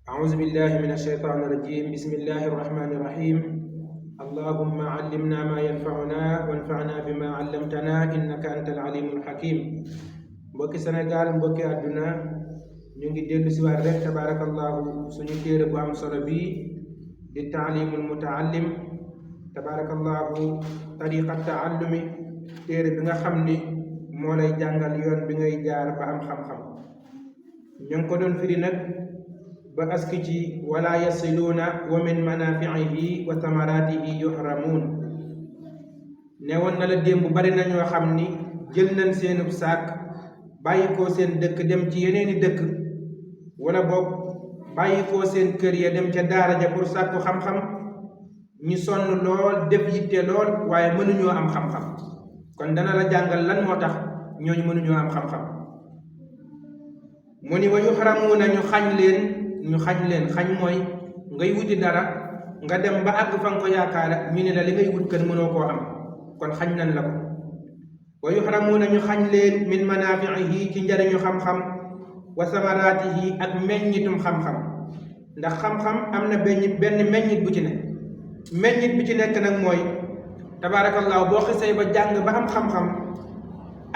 أعوذ بالله من الشيطان الرجيم. بسم الله الرحمن الرحيم. اللهم علمنا ما ينفعنا وانفعنا بما علمتنا إنك أنت العليم الحكيم. mbokki Sénégal mbokki àdduna ñu ngi dellu si waat rek tabarakallahu suñu téere bu am solo bi di taalimul mutaallim tabarakallahu tariqa taallumi, téere bi nga xam ni moo lay jàngal yoon bi ngay jaar ba am xam-xam. ñu ngi ko doon firi nag ba aski ci wala yasiluuna wa min manafiihi wa tamaratihi yuhramuun. ne woon na la démb bari na ñoo xam ni jël nañ seenub saak bàyyi koo seen dëkk dem ci yeneeni dëkk, wala boog bàyyi koo seen kër ya dem ca daara ja pour sàkku xam-xam. ñu sonn lool def yitte lool waaye mënuñoo am xam-xam. kon dana la jàngal lan moo tax ñooñu mënuñoo am xam-xam. mu ni wa yuhramuuna ñu xañ leen xañ mooy ngay wuti dara nga dem ba àgg fa nga ko yaakaara ñu ne la li ngay wut kër mënoo koo am, kon xañ nañ la ko. wa yuhramuuna ñu xañ leen min manaafiihi ci njariñu xam-xam, wa samaraatihi ak meññitum xam-xam. ndax xam-xam am na benn meññit bu ci ne. meññit bi ci nekk nag mooy tabaarakallaahu boo xisee ba jàng ba am xam-xam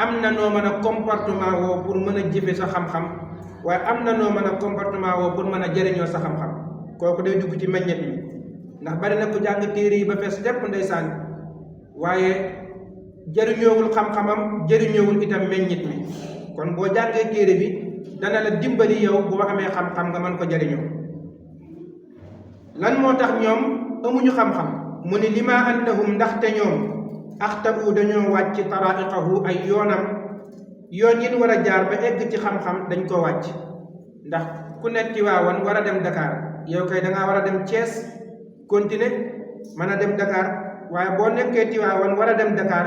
am na noo mën a comportement woo pour mën a jëfe sa xam-xam, waaye am na noo mën a comportement woo pour mën a jëriñoo sa xam-xam. kooku day dugg ci meññit mi. ndax bari na ku jàng téere yi ba fees tepp ndeysaan, waaye jëriñoowul xam-xamam, jëriñoowul itam meññit mi. kon boo jàngee téere bi dana la dimbali yow boo amee xam-xam nga mën ko jëriñoo. lan moo tax ñoom amuñu xam-xam? mu ni lima annahum ndaxte ñoom axtabu dañoo wàcc taraiqahu ay yoonam, yoon yin war a jaar ba egg ci xam-xam dañ koo wàcc. ndax ku nekk Tiwaawan war a dem Dakar, yow kay dangaa war a dem Thiès continuer mën a dem Dakar, waaye boo nekkee Tiwaawan war a dem Dakar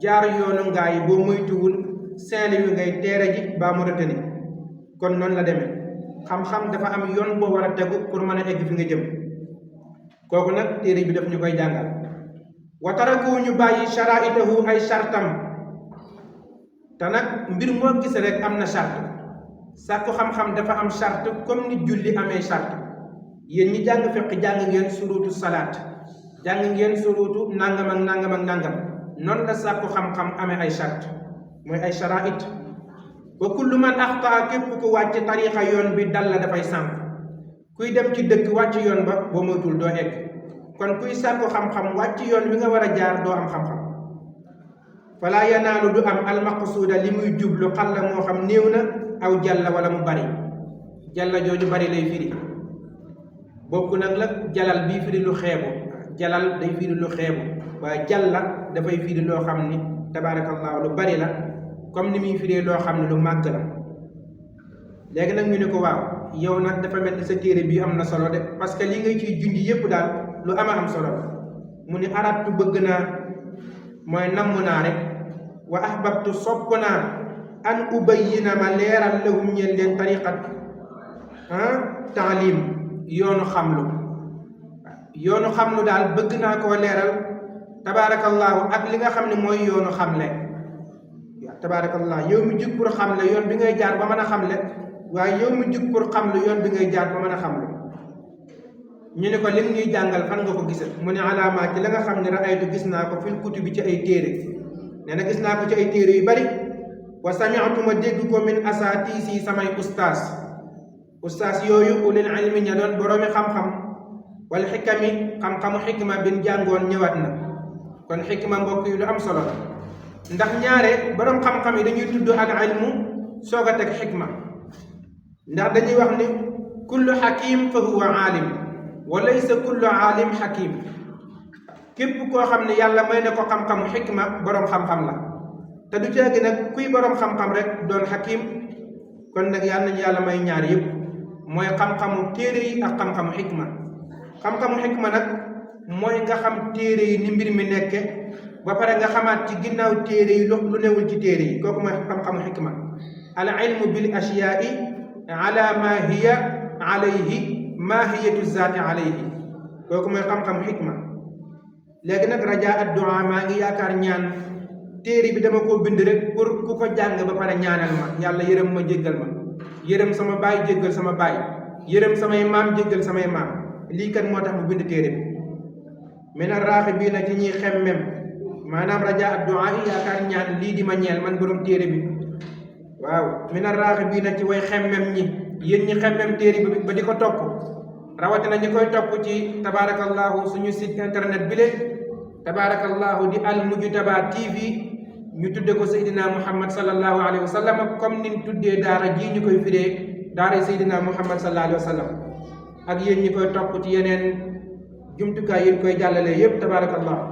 jaar yoonu ngaay boo moytuwul Saint-Louis ngay teere ji baa Mauritanie. kon noonu la demee. xam-xam dafa am yoon boo war a tegu pour mën a egg fi nga jëm. kooku nag téere bi daf ñu koy jàngal. wa taraku ñu bàyyi sharaitahu ay shartam. te nag mbir moo gis rek am na charte. sàkku xam-xam dafa am charte comme ni julli amee charte. yéen ñi jàng fiq jàng ngeen surutu salaat, jàng ngeen surutu nangam ak nangam ak nangam. noonu la sàkku xam-xam amee ay charte, mooy ay sharait. wa kullu man axtaa képp ku wàcc tarixa yoon bi dal la dafay sànq. kuy dem ci dëkk wàcc yoon ba boo moytul doo egg. kon kuy sàkku xam-xam wàcc yoon wi nga war a jaar doo am xam-xam. falaa yanaalu du am almaqsuuda li muy jublu xalla moo xam néew na aw jalla wala mu bari. jalla jooju bari lay firi. bokk nag la jalal bii firi lu xeebu. jalal day firi lu xeebu, waaye jalla dafay firi loo xam ni tabaarakallaahu lu bari la, comme ni muy firee loo xam ne lu màgg la. léegi nag ñu ne ko waaw yow nag dafa mel ni sa téere bii am na solo de, parce que li ngay ciy junj yépp daal lu ama am solo la. mu ni aradtu bëgg naa, mooy namm naa rek, wa ahbabtu sopp naa an ubayyina ma leeral lahum ñeen leen tariqat taalim, yoonu xamlu daal bëgg naa koo leeral tabaarakallaahu ak li nga xam ne mooy yoonu xamle. tabaarakallaahu yow mi jug pour xamle yoon bi ngay jaar ba mën a xamle, waaye yow mi jug pour xamle yoon bi ngay jaar ba mën a xamle. ñu ne ko lim ñuy jàngal fan nga ko gisal? mu ne alaamaa ci la nga xam ne raaytu gis naa ko fil kutubi ci ay téere. nee na gis naa ko ci ay téere yu bari. wa sami'tu ma dégg ko min asaatiisi samay ustaas yooyu ulil ilmi ña doon boroomi xam-xam, wal xikami xam-xamu xikma bin jàngoon ñëwaat na. kon xikma mbokk yi lu am solo la. ndax ñaare boroom xam-xam yi dañuy tudd al ilmu soog a teg xikma. ndax dañuy wax ni kullu xakim fa huwa aalim wa laysa kullu aalim xakim. képp koo xam ne yàlla may na ko xam-xamu xikma boroom xam-xam la, te du jeegi nag kuy boroom xam-xam rek doon xakim. kon nag yàlla nañu yàlla may ñaar yëpp, mooy xam-xamu téere yi ak xam-xamu xikma. xam-xamu xikma nag mooy nga xam téere yi ni mbir mi nekke ba pare nga xamaat ci ginnaaw téere yi lu newul ci téere yi. kooku mooy xam-xamu xikma. al ilmu bil ashiyaai ala ma hiya alayhi mahiyatu zaati alayhi. kooku mooy xam-xamu xikma. léegi nag rajaa addu'a maa ngi yaakaar ñaan. téere bi dama koo bind rek pour ku ko jàng ba pare ñaanal ma yàlla yërëm ma jéggal ma, yërëm sama baay jéggal sama baay, yërëm samay maam jéggal samay maam lii kan moo tax mu bind téere bi min arraaxibiina ci ñuy xemmem maanaam raja addu'a yi yaakaar ñaan lii di ma ñeel man borom téere bi waaw min arraaxibiina ci way xemmem ñi yéen ñi xemmem téere bi ba di ko topp rawatina ñi koy topp ci tabarakallahu suñu site internet bi le tabarakallahu di Al Mujtaba TV ñu tudde ko Seydina Muhammad sallallahu alayhi wa sallam comme niñ tuddee daara ji ñu koy firee daara Seydina Muhammad sallallahu alayhi wa sallam ak yéen ñi koy topp ci yeneen jumtukaay yéen koy jàllalee yépp tabarakallahu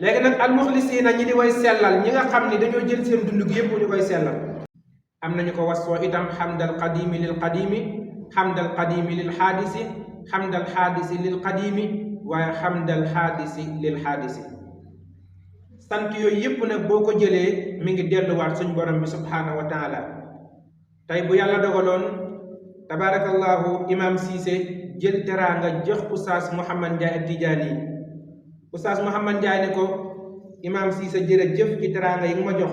léegi nag al muxlisiina ñi di way sellal ñi nga xam ni dañoo jël seen dund gi yépp ñu koy sellal am nañu ko wasfoo itam xamdal qadimi lil qadimi xamdal qadimi lil xaadisi xamdal xaadisi lil qadimi waaye xamdal xaadisi lil xaadisi sant yooyu yépp nag boo ko jëlee mi ngi delluwaat suñ borom bi subhaanahu wa taala tey bu yàlla dogaloon tabarakallahu imam Cissé jël teraanga jox Oustaz Mouhamad Ndiaye Tidiane yi Oustaz Mouhamad Ndiaye ne ko imam Cissé jërëjëf ci teraanga yi nga ma jox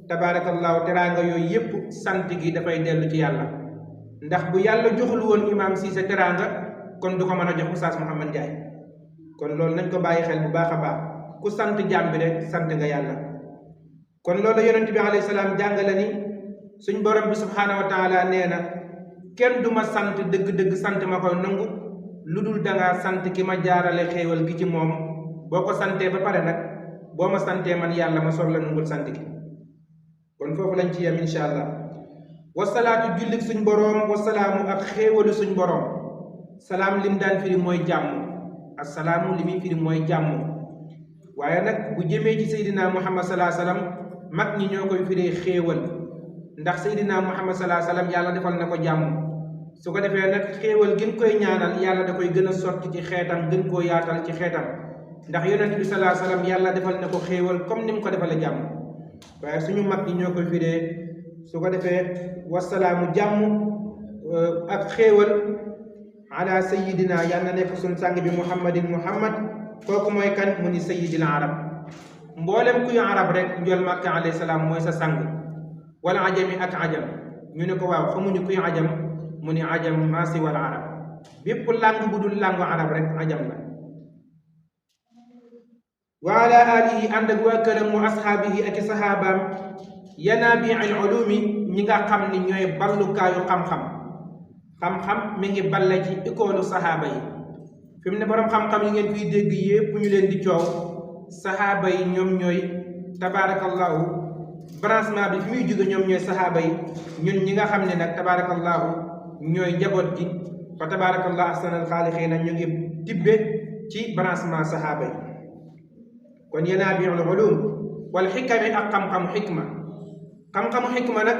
tabarakallahu teraanga yooyu yépp sant gi dafay dellu ci yàlla ndax bu yàlla joxul woon imam Cissé teraanga kon du ko mën a jox Oustaz Mouhamad Ndiaye kon loolu nañ ko bàyyi xel bu baax a baax ku sant jaam bi rek sant nga yàlla kon loolu yonent bi alayhi salaam jàngale ni suñ borom bi subhaanahu wa taala nee na kenn du ma sant dëgg-dëgg sant ma koy nangu lu dul dangaa sant ki ma jaarale xéewal gi ci moom boo ko santee ba pare nag boo ma santee man yàlla ma soog la nangul sant gi kon foofu lañ ci yem insha allah wasalaatu jullik suñ boroom wasalaamu ak xéewalu suñ boroom salaam lim daan firi mooy jàmm assalaamu li muy firi mooy jàmm waaye nag bu jëmee ci Seydina Muhammad salaa salaam mag ñi ñoo koy firee xéewal ndax Seydina Muhammad salaa salaam yàlla defal na ko jàmm su ko defee nag xéewal gën koy ñaanal yàlla da koy gën a sotti ci xeetam gën koo yaatal ci xeetam ndax yonent bi salaa salaam yàlla defal na ko xéewal comme ni mu ko defalee jàmm waaye suñu mag ñi ñoo koy firee su ko defee wasalaamu jàmm ak xéewal ala sayidina yàlla na nekk suñ sàng bi muhammadin muhammad kooku mooy kan mu ni sayidil arab mboolem kuy arab rek njool Makka alayhi salaam mooy sa sang wala ajami ak ajam ñu ne ko waaw xamuñu kuy ajam mu ni ajam maasi wala arab bépp làng bu dul làngu arab rek ajam la wa ala alihi ànd ak waa këram wa ashaabihi ak i saxaabaam yanaabiil ulumi ñi nga xam ni ñooy ballukaayu xam-xam mi ngi balle ci école saxaaba yi fi mu ne borom xam-xam yi ngeen fiy dégg yépp ñu leen di coow saxaaba yi ñoom ñooy tabaarakallahu branchement bi fi muy jóge ñoom ñooy saxaaba yi ñun ñi nga xam ne nag tabaarakallahu ñooy njaboot gi fa tabaarakallahu ahsanal xaaliqiina ñu ngi tibbe ci branchement saxaaba yi kon yanaabiul ulum wal xikami ak xam-xamu xikma nag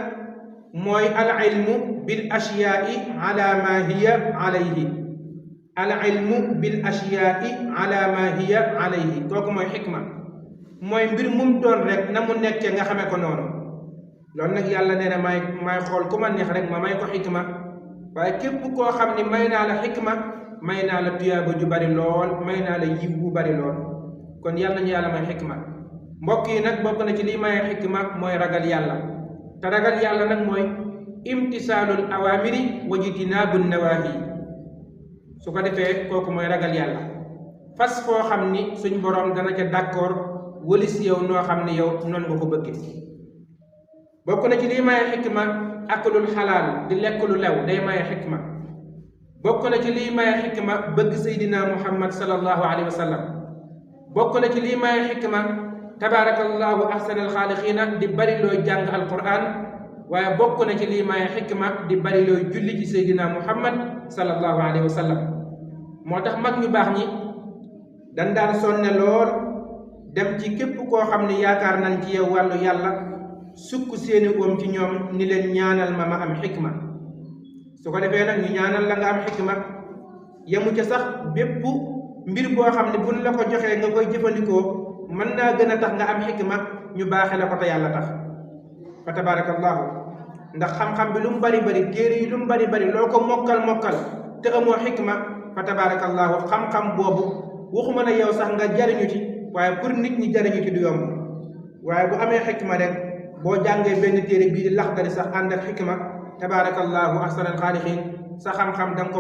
mooy al ilmu bil ashyaai ala ma hiya alayhi al ilmu bil ashyaai ala ma hiya alayhi kooku mooy xikma mooy mbir mum doon rek na mu nekkee nga xamee ko noonu loolu nag yàlla nee na may xool ku ma neex rek ma may ko xikma waaye képp koo xam ni may naa la xikma may naa la tuyaaba ju bari lool may naa la yiw bu bari lool kon yàlla nañu yàlla may xikma mbokk yi nag bokk na ci lii may xikma mooy ragal yàlla te ragal yàlla nag mooy imtisaalul awaamiri wa jitinaabun nawaahi su ko defee kooku mooy ragal yàlla fas foo xam ni suñ boroom dana ca d'accord wëlis yow noo xam ni yow noonu nga ko bëggee bokk na ci lii maye xikma aklul xalaal di lekk lu lew day maye xikma bokk na ci lii maye xikma bëgg seydina muhammad sallallahu alayhi wa sallam bokk na ci lii maye xikma tabaarakallahu ahsanal xaaliqiina di bari looy jàng alquran waaye bokk na ci lii maye xikma di bari looy julli ci seydina muhammad sallallahu alayhi wa sallam moo tax mag ñu baax ñi dañ daan sonne lool dem ci képp koo xam ne yaakaar nañ ci yow wàllu yàlla sukk seeni oom ci ñoom ni leen ñaanal ma am xikma su ko defee nag ñu ñaanal la nga am xikma yemu ca sax bépp mbir boo xam ne buñ la ko joxee nga koy jëfandikoo mën naa gën a tax nga am xikma ñu baaxe la ko te yàlla tax fa tabarakallahu ndax xam-xam bi lu mu bari bari téere yi lu mu bari bari loo ko mokkal te amoo xikma fa tabarakallahu xam-xam boobu waxuma ne yow sax nga jariñu ci waaye pour nit ñi jariñu ci du yomb waaye bu amee xikma rek boo jàngee benn téere bii di Laxdari sax ànd ak xikma tabaarakallahu ahsanal xaaliqiin sa xam-xam danga ko